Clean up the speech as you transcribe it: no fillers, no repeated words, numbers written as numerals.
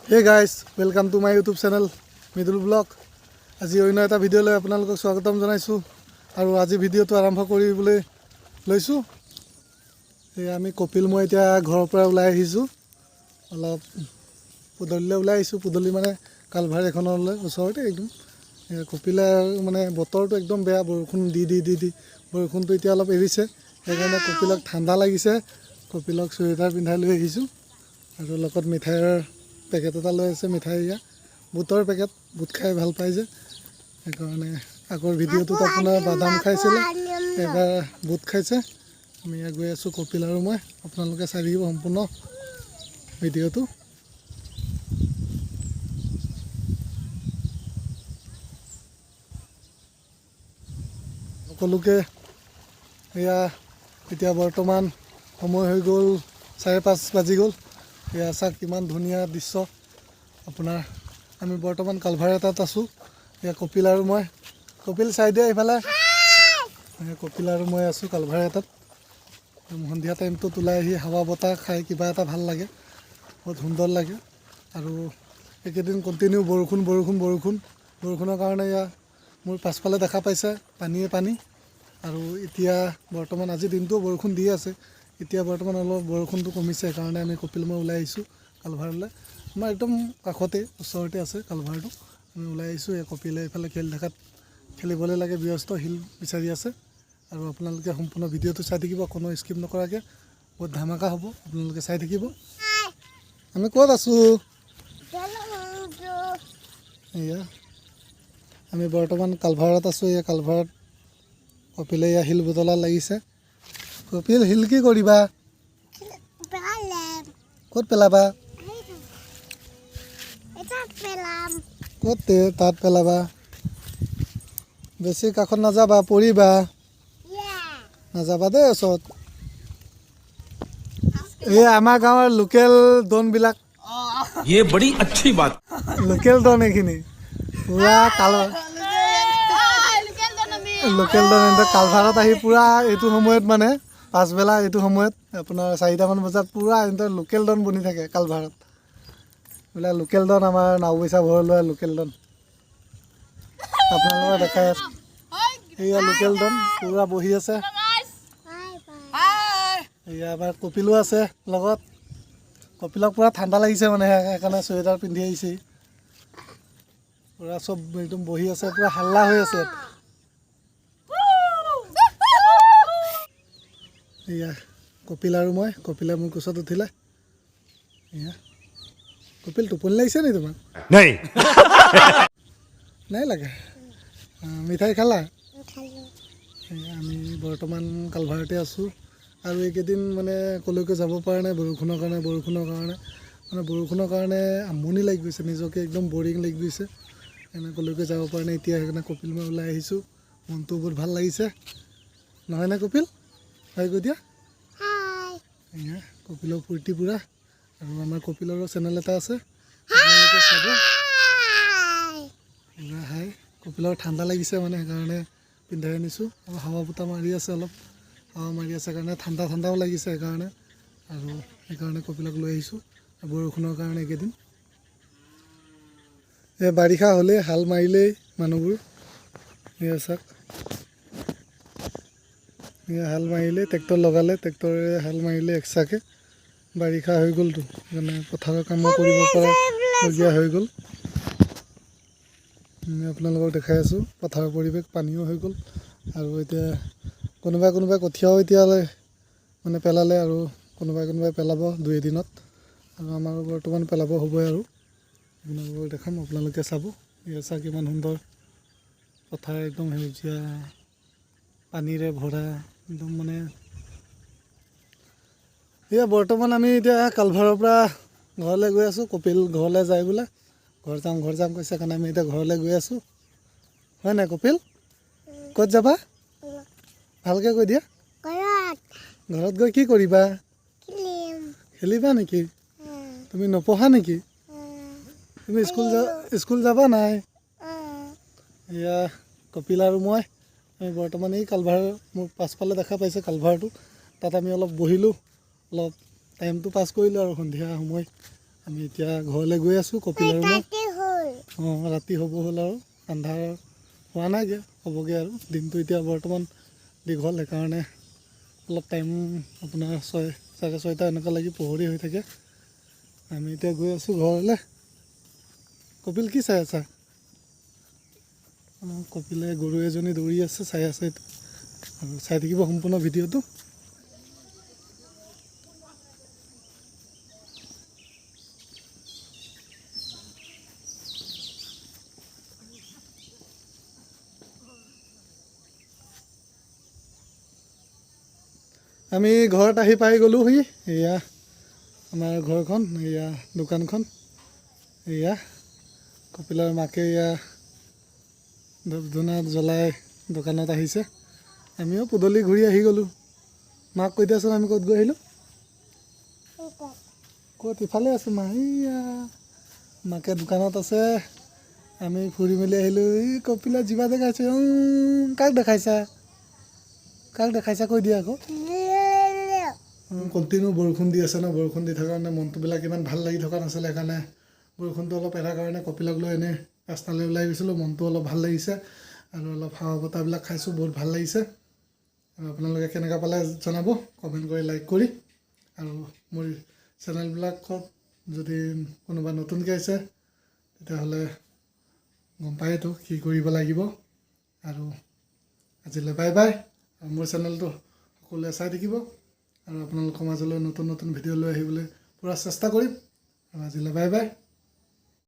Hey guys, welcome to my YouTube channel Mridul blog. আজি অন্য এটা ভিডিঅ'লৈ আপোনালোকক স্বাগতম জনাইছোঁ আৰু আজি ভিডিঅ'টো আৰম্ভ কৰিবলৈ লৈছোঁ। এই আমি কপিল মই এতিয়া ঘৰৰ পৰা ওলাই আহিছোঁ, অলপ পদূলিলৈ ওলাই আহিছোঁ। পদূলি মানে কালভাৰ এখনলৈ ওচৰতে একদম। এই কপিলে মানে বতৰটো একদম বেয়া, বৰষুণ দি দি দি দি বৰষুণটো এতিয়া অলপ এৰিছে, সেইকাৰণে কপিলক ঠাণ্ডা লাগিছে। কপিলক চুৱেটাৰ পিন্ধাই লৈ আহিছোঁ আৰু লগত মিঠাইৰ পেকেট এটা লৈ আছে। মিঠাই এয়া বুটৰ পেকেট, বুট খাই ভাল পায় যে সেইকাৰণে। আগৰ ভিডিঅ'টোত আপোনাৰ বাদাম খাইছিলে, এইবাৰ বুট খাইছে। আমি ইয়াত গৈ আছোঁ কপিল আৰু মই। আপোনালোকে চাই থাকিব সম্পূৰ্ণ ভিডিঅ'টো। সকলোকে এয়া এতিয়া বৰ্তমান সময় হৈ গ'ল, 5:30 বাজি গ'ল। এয়া চাওক কিমান ধুনীয়া দৃশ্য আপোনাৰ। আমি বৰ্তমান কালভাৰ এটাত আছোঁ। এয়া কপিল আৰু মই। কপিল, চাই দিয়া এইফালে। এয়া কপিল আৰু মই আছোঁ কালভাৰ এটাত। সন্ধিয়া টাইমটোত ওলাই আহি হাৱা বতাহ খাই কিবা এটা ভাল লাগে, বহুত সুন্দৰ লাগে। আৰু এইকেইদিন কণ্টিনিউ বৰষুণ বৰষুণ বৰষুণ, বৰষুণৰ কাৰণে এয়া মোৰ পাছফালে দেখা পাইছে পানীয়ে পানী। আৰু এতিয়া বৰ্তমান আজিৰ দিনটোও বৰষুণ দি আছে। এতিয়া বৰ্তমান অলপ বৰষুণটো কমিছে, সেইকাৰণে আমি কপিল মই ওলাই আহিছোঁ কালভাৰলৈ। আমাৰ একদম কাষতে ওচৰতে আছে কালভাৰটো। আমি ওলাই আহিছোঁ। এই কপিলে এইফালে খেল দেখাত খেলিবলৈ লাগে ব্যস্ত, শিল বিচাৰি আছে। আৰু আপোনালোকে সম্পূৰ্ণ ভিডিঅ'টো চাই থাকিব, কোনো স্কিপ নকৰাকৈ। বহুত ধামাকা হ'ব, আপোনালোকে চাই থাকিব। আমি ক'ত আছোঁ? এয়া আমি বৰ্তমান কালভাৰত আছোঁ। এয়া কালভাৰত কপিলে এয়া শিল বুটলা লাগিছে। কপিল, শিল কি কৰিবা? ক'ত পেলাবা? ক'ত তাত পেলাবা? বেছি কাষত নাযাবা, পৰিবা। নাযাবা দেই ওচৰত। এই আমাৰ গাঁৱৰ লোকেল ডনবিলাক। ये बड़ी अच्छी बात। লোকেল ডন এইখিনি পূৰা কাল লোকেল ডন। এহঁতে কালভাৰত আহি পূৰা এইটো সময়ত, মানে পাছবেলা এইটো সময়ত আপোনাৰ 4টামান বজাত পূৰা এহঁতৰ লোকেল ডন বনি থাকে কালভাৰত। এইবিলাক লোকেল ডন, আমাৰ নাওবৈচা ভৰলোৱা লোকেল ডন আপোনালোকক দেখাই আছে। এয়া লোকেল ডন পূৰা বহি আছে। এয়া আমাৰ কপিলো আছে লগত। কপিলক পূৰা ঠাণ্ডা লাগিছে, মানে সেইকাৰণে চুৱেটাৰ পিন্ধি আহিছে। পূৰা চব একদম বহি আছে, পূৰা হাল্লা হৈ আছে ইয়াত। এয়া কপিল আৰু মই। কপিলে মোৰ কোচত উঠিলে। এয়া কপিল, টোপনি লাগিছে নি তোমাক? नहीं। নাই লাগা? মিঠাই খালা? এয়া আমি বৰ্তমান কালভাৰতে আছোঁ। আৰু এইকেইদিন মানে ক'লৈকো যাব পৰা নাই বৰষুণৰ কাৰণে। বৰষুণৰ কাৰণে মানে বৰষুণৰ কাৰণে আমনি লাগি গৈছে, নিজকে একদম বৰিং লাগি গৈছে। সেইকাৰণে ক'লৈকো যাব পৰা নাই এতিয়া। সেইকাৰণে কপিল মই ওলাই আহিছোঁ। মনটো বহুত ভাল লাগিছে, নহয়নে কপিল? হয় কৈ দিয়া। এয়া কপিলৰ ফূৰ্তি পূৰা। আৰু আমাৰ কপিলৰো চেনেল এটা আছে, আপোনালোকে চাব পূৰা। হাই, কপিলৰ ঠাণ্ডা লাগিছে, মানে সেইকাৰণে পিন্ধাই আনিছোঁ। আৰু হাৱা বতাহ মাৰি আছে, অলপ হাৱা মাৰি আছে কাৰণে ঠাণ্ডা ঠাণ্ডাও লাগিছে সেইকাৰণে। আৰু সেইকাৰণে কপিলক লৈ আহিছোঁ বৰষুণৰ কাৰণে এইকেইদিন। এই বাৰিষা হ'লেই হাল মাৰিলেই মানুহবোৰ, এয়া চাওক, এয়া হাল মাৰিলে, ট্ৰেক্টৰ লগালে, ট্ৰেক্টৰেৰে হাল মাৰিলে এক্সট্ৰাকৈ। বাৰিষা হৈ গ'লতো, সেইকাৰণে পথাৰৰ কামো কৰিব পৰা লগীয়া হৈ গ'ল। আমি আপোনালোকক দেখাই আছোঁ পথাৰৰ পৰিৱেশ। পানীও হৈ গ'ল আৰু এতিয়া কোনোবাই কোনোবাই কঠীয়াও এতিয়ালৈ মানে পেলালে আৰু কোনোবাই কোনোবাই পেলাব দুই এদিনত। আৰু আমাৰো বৰ্তমান পেলাব হ'বই। আৰু আপোনালোকক দেখাম, আপোনালোকে চাব। এয়া চাওক কিমান সুন্দৰ পথাৰ, একদম সেউজীয়া, পানীৰে ভৰা একদম মানে। এয়া বৰ্তমান আমি এতিয়া কালভাৰৰ পৰা ঘৰলৈ গৈ আছোঁ। কপিল ঘৰলৈ যায় বোলে, ঘৰ যাম ঘৰ যাম কৈছে, কাৰণে আমি এতিয়া ঘৰলৈ গৈ আছোঁ। হয় নাই কপিল? ক'ত যাবা ভালকৈ কৈ দিয়া। ঘৰত গৈ কি কৰিবা? খেলিবা নেকি? তুমি নপঢ়া নেকি? তুমি স্কুল যাবা নাই? এয়া কপিল আৰু মই, আমি বৰ্তমান এই কালভাৰ, মোৰ পাছফালে দেখা পাইছে কালভাৰটো, তাত আমি অলপ বহিলোঁ, অলপ টাইমটো পাছ কৰিলোঁ। আৰু সন্ধিয়া সময় আমি এতিয়া ঘৰলৈ গৈ আছোঁ, কপিল আৰু মই। অঁ, ৰাতি হ'ব হ'ল আৰু, আন্ধাৰ হোৱা নাইগৈ, হ'বগৈ আৰু। দিনটো এতিয়া বৰ্তমান দীঘল, সেইকাৰণে অলপ টাইম আপোনাৰ 6, 6:30 এনেকুৱা লাগি পোহৰি হৈ থাকে। আমি এতিয়া গৈ আছোঁ ঘৰলৈ। কপিল, কি চাই আছা? অঁ, কপিলে গৰু এজনী দৌৰি আছে, চাই আছে এইটো। আৰু চাই থাকিব সম্পূৰ্ণ ভিডিঅ'টো। আমি ঘৰত আহি পাই গ'লোহি। এয়া আমাৰ ঘৰখন, এয়া দোকানখন, এয়া কপিলৰ মাকে এয়া ধূপ ধূনা জ্বলাই দোকানত আহিছে। আমিও পদূলি ঘূৰি আহি গ'লোঁ। মাক কৈ দিয়াচোন, আমি ক'ত গৈ আহিলোঁ? ক'ত? ইফালে আছোঁ মা। এইয়া মাকে দোকানত আছে, আমি ফুৰি মেলি আহিলোঁ। এই কপিলা জিভা দেখাইছে। কাক দেখাইছা? কাক দেখাইছা কৈ দিয়া আকৌ। কণ্টিনিউ বৰষুণ দি আছে ন, বৰষুণ দি থকাৰ কাৰণে মনটোবিলাক ইমান ভাল লাগি থকা নাছিলে। সেইকাৰণে বৰষুণটো অলপ এৰাৰ কাৰণে কপিলক লৈ এনেই ৰাস্তালৈ ওলাই গৈছিলোঁ। মনটো অলপ ভাল লাগিছে আৰু অলপ হাৱা বতাহবিলাক খাইছোঁ, বহুত ভাল লাগিছে। আৰু আপোনালোকে কেনেকুৱা পালে জনাব কমেণ্ট কৰি, লাইক কৰি। আৰু মোৰ চেনেলবিলাকত যদি কোনোবা নতুনকৈ আহিছে, তেতিয়াহ'লে গম পায়েতো কি কৰিব লাগিব। আৰু আজিলৈ বাই বাই। আৰু মোৰ চেনেলটো সকলোৱে চাই থাকিব আৰু আপোনালোকৰ মাজলৈ নতুন নতুন ভিডিঅ' লৈ আহিবলৈ পূৰা চেষ্টা কৰিম। আৰু আজিলৈ বাই বাই।